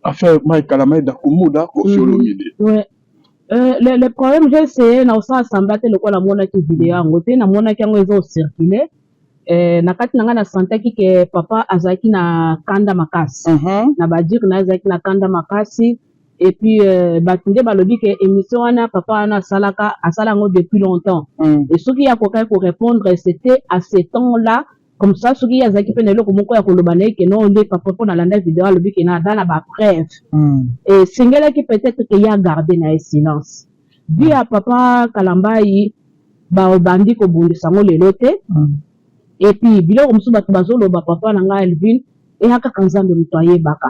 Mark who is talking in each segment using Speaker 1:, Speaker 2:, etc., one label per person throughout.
Speaker 1: Affaire Mike Kalambay, Dakumuda, Koffi Olomide.
Speaker 2: Ouais. Le problème, j'ai essayé na kosala semblant te lokola namonaki video yango te. Namonaki yango eza ocircule. Na kati na ngai nasantaki ke papa azalaki na kanda makasi. Na badire na ye, azalaki na kanda makasi. Et puis bato nde balobi ke émission wana papa wana asalaka, asala yango depuis longtemps. Et soki ye akokaki korépondre, c'était à ce temps là comme ça. Soki ye azalaki mpe na eloko moko ya koloba na ye ke no nde papa, mpo nalanda video, alobi ke na aza na bapreuve. Esengelaki peut-être ke ye agarde na ye silence. Vie ya papa Kalambai, babandi kobundisa yango lelo te. Et puis biloko mosusu bato bazoloba, papa na ngai Elvin, eya kaka Nzambe moto ayebaka.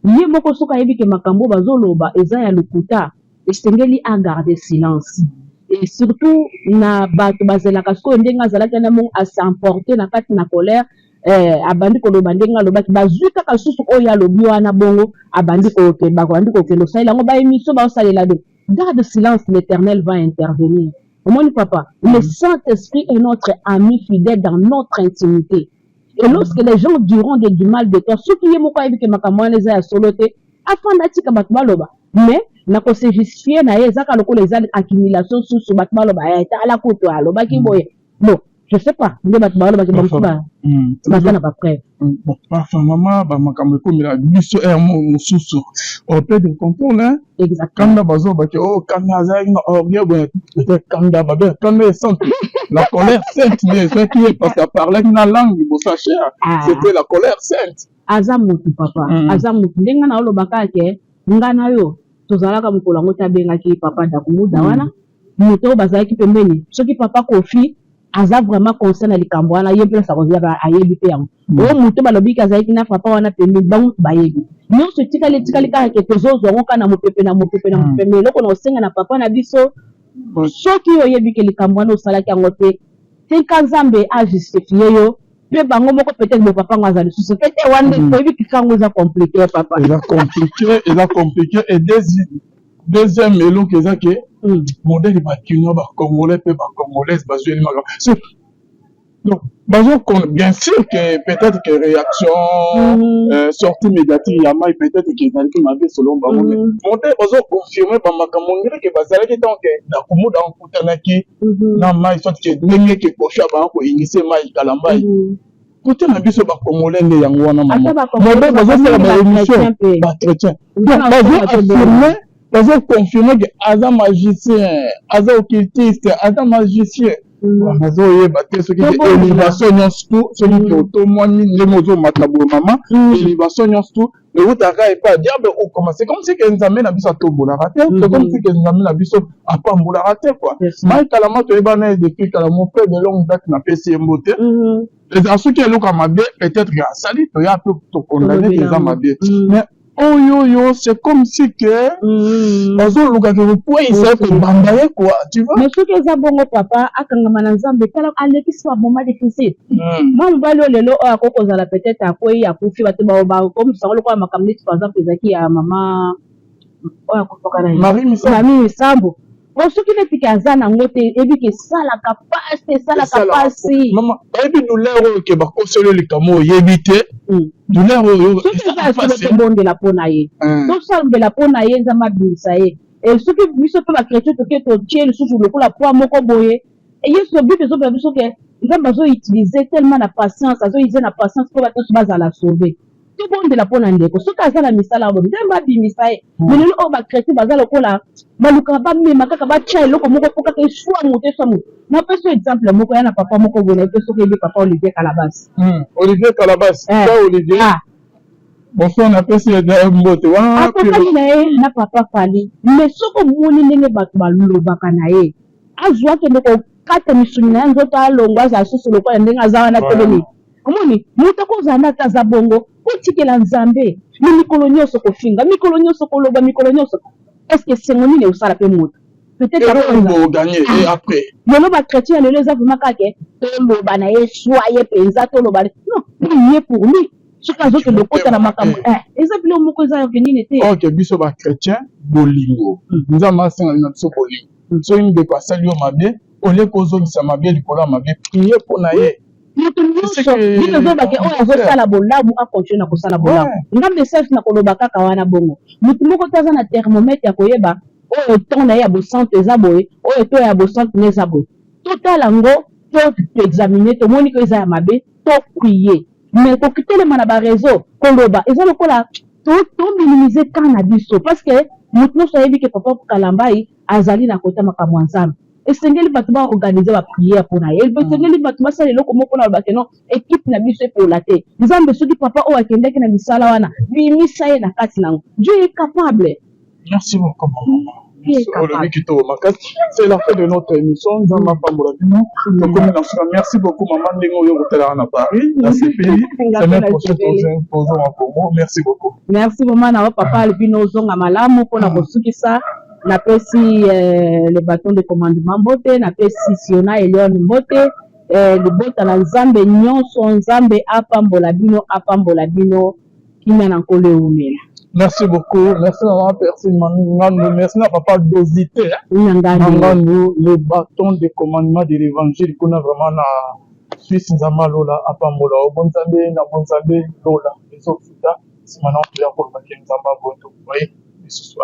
Speaker 2: Ye moko soki ayebi ke makambo bazoloba eza ya lokuta, esengeli agarde silence. Et surtout na bato bazelaka sikoyo ndenge azalaki wana mongo, as'emporte na kati na colère, abandi koloba ndenge alobaki. Bazwi kaka susu oyo alobi wana bongo, abandi bakobandi kokende osalela yango baémission, baosalela. Donc garde silence, l'Éternel va intervenir. Omoni papa, le Saint-Esprit est notre ami fidèle dans notre intimité. Et lorsque les gens diront du mal de toi, soki ye moko ayebi ke makambo wana eza ya solo te, afanda, atika bato baloba. Mais na kose justifier na ye, ezaka lokola eza accumulation. Susu bato baloba, tala kutu alobaki boye. Bon, je sais pas nde bato balobaki, bamosusu baza na bapreuve.
Speaker 1: Bon, parfois mama, bamakambo ekomela biso ere mosusu operdre contrôle. Kanda, bazobaki o kanda azalaki na orgueil boye. Peut-être kanda babe, kanda esantu, la colère sainte nde ezwaki ye, parce que aparlaki na langue liboso ya chair. C'était la colère sainte.
Speaker 2: Aza motu, papa. Aza motu. Ndenge na olobaka ke nga na yo tozalaka mokolo yango te, abengaki papa Dakumuda wana, moto oyo bazalaki pembeni. Soki papa Kofi aza vraiment conscient na likambo wana, ye place akozala, ayebi mpe yango. Oyo moto balobiki azalaki na papa wana pembeni, bango bayebi nyonso. Etikali, etikali kaka ke tozozwa yango kaka na mopepe, na mopepe, na mopepe. Mais eloko na kosenga na papa na biso, soki oyebi ke likambo wana osalaki yango te, tika Nzambe ajustifie yo. Mpe bango moko peut-être bo papa ngo aza lisusu pe te wana. Toyebi kikango eza compliqué, papa.
Speaker 1: Eza compliqué, eza compliqué. Et deuxième eloko eza ke modèle bakinois, bacongolais mpe bacongolaise bazweli makambo. Donc bazo, bien sûr que peut-être que réaction, sortie médiatique ya mai, peut-être que ezalaki mabe selon bango, mais modèle bazoconfirme bamakambo ngere ke bazalaki tant que Dakumuda okutanaki na mai, soit ke ndenge ke Kofi abanga koinitier Mai Kalambai. Kote na biso bacongolais nde yango wana, mama, modèle bazosala baémission, bachrétien, donc bazoaffirme, bazoconfirme ke aza magicien, aza occultiste, aza magicien. Nazoyeba te soki élévation nyonso tu, soki ke otomwami ndenge ozomata boye, mama, élévation nyonso tu eutaka epai ya diable. Okoma, c'est comme si ke Nzambe na biso atombolaka te, c'est comme si ke Nzambe na biso apambolaka te, quoi. Mai Kalama, toyebana ye depuis kala, mon frère de longue date, napesi ye mbote. Ezala soki eloko ya mabe peut-être asali, toya mpe tokondane eza mabe. Mais oyo oyo, c'est comme si que bazolukaka kokweyisa ye, kobamba ye, quoi, tu vois.
Speaker 2: Mais soki eza bongo, papa akangama na Nzambe. Tala, alekisi bamoment difficile. Mwa mobali oyo lelo oyo akoki kozala peut-être akwei, akufi, bato bakomisango lokola makambo neti par exemple ezalaki ya mama oyo akufaka na ye.
Speaker 1: Marie Misambo.
Speaker 2: Marie Misambo. Po soki netiki aza nango te, ebiki esalaka pasi, esalaka pasi.
Speaker 1: Mama, bayebi douleur oyo ke bakoseli likambo oyebi te, douleur oyo.
Speaker 2: Soki eza ya solo, tobondela mpo na ye, tosambela mpo na ye, Nzambe abimisa ye. E soki biso mpe bachrétien toke totie lisusu lokola poids moko boye, Yesu, Bible ezopela biso ke Nzambe azoutilize tellement na patience, azoutilize na patience mpo bato nyonso bazala sauve. Tobondela mpo na ndeko, soki aza na misala oyo, Nzambe abimisa ye. Mais lelo oyo bachrétien baza lokola balukaka bamema kaka, batya eloko moko mpo kaka eswa moto, eswa moto. Napesi exemple moko ya na papa moko boye, nayebi soki oyebi papa Olivier Kalabasi.
Speaker 1: Olivier Kalabasi, sa Olivier. Bonsoir, napesi ye mbote wana.
Speaker 2: Akokaki na ye na papa Fali, mais soki omoni ndenge bato balobaka na ye, azwa akende kokata misuni na ye nzoto, alongwa, azala susu lokola ndenge aza wana telemi. Omoni moto akozala na ata aza bongo, kotikela Nzambe. Me mikolo nyonso kofinga, mikolo nyonso koloba, mikolo nyonso, est-ce esengo nini osala mpe moto?
Speaker 1: Peut-être et après.
Speaker 2: Lelo bachrétien ya lelo eza vraiment kaka toloba na ye, swa ye mpenza, toloba non ye pour lui. Soki azokende okota na makambo, eza biloko moko eza nini te.
Speaker 1: Ok, biso bachrétien, bolingo, Nzambe asenga na biso bolingo. Soki ndeko asali yo mabe, olie kozongisa mabe likolo ya mabe, prie mpo na ye.
Speaker 2: Moto nyonso, bino ozobake oyo azosala bolamu, acontinue na kosala bolamu. Nga message na koloba kaka wana bongo, motu moko te aza na thermomètre ya koyeba oyo temps na ye ya bosantu eza boye, oyo to ya bosantu na eza boye. Totala yango, to toexamine, tomoni ko eza ya mabe, toprier. Mais kokitelema na baréseau koloba eza lokola tominimize ka na biso, parce que motu nyonso ayebi ke papa Kalambai azali na kota makambo ya Nzambe. Esengeli bato baorganize baprière mpona ye, esengeli bato basala eloko moko mpona balobake non, équipe na biso epola te. Nzambe, soki papa oyo akendaki na misala wana, bimisa ye na kati nango. Dieu est capable.
Speaker 1: Merci beaucoup, maman. Olobi kitoko makasi. C'est la fin de notre émission. Nzambe apambola bino. Tokomi na suka. Merci beaucoup, mama, ndenge oyo kotalaka na Paris na CPI. Semaine prochaine tozonga Congo. Merci beaucoup.
Speaker 2: Merci vraiment na yo, papa Alvino. Ozonga malamu. Mpona kosukisa, napesi le bâton de commandement mbote, napesi Siona Elion mbote, libota na Nzambe nyonso. Nzambe apambola bino, apambola bino. Kimia na Nkolo ewumela.
Speaker 1: Merci beaucoup. Merci maman Persine Mangando. Merci na papa Dosité.
Speaker 2: Mangando.
Speaker 1: Mangando, le bâton de commandement de l'évangile. Kuna vraiment na Suisse, Nzambe lola apambola. Bonzambe na bonzambe lola. Ezofuta. Sima na otoya kolobaki Nzambe aboto. Voyez, lisusu.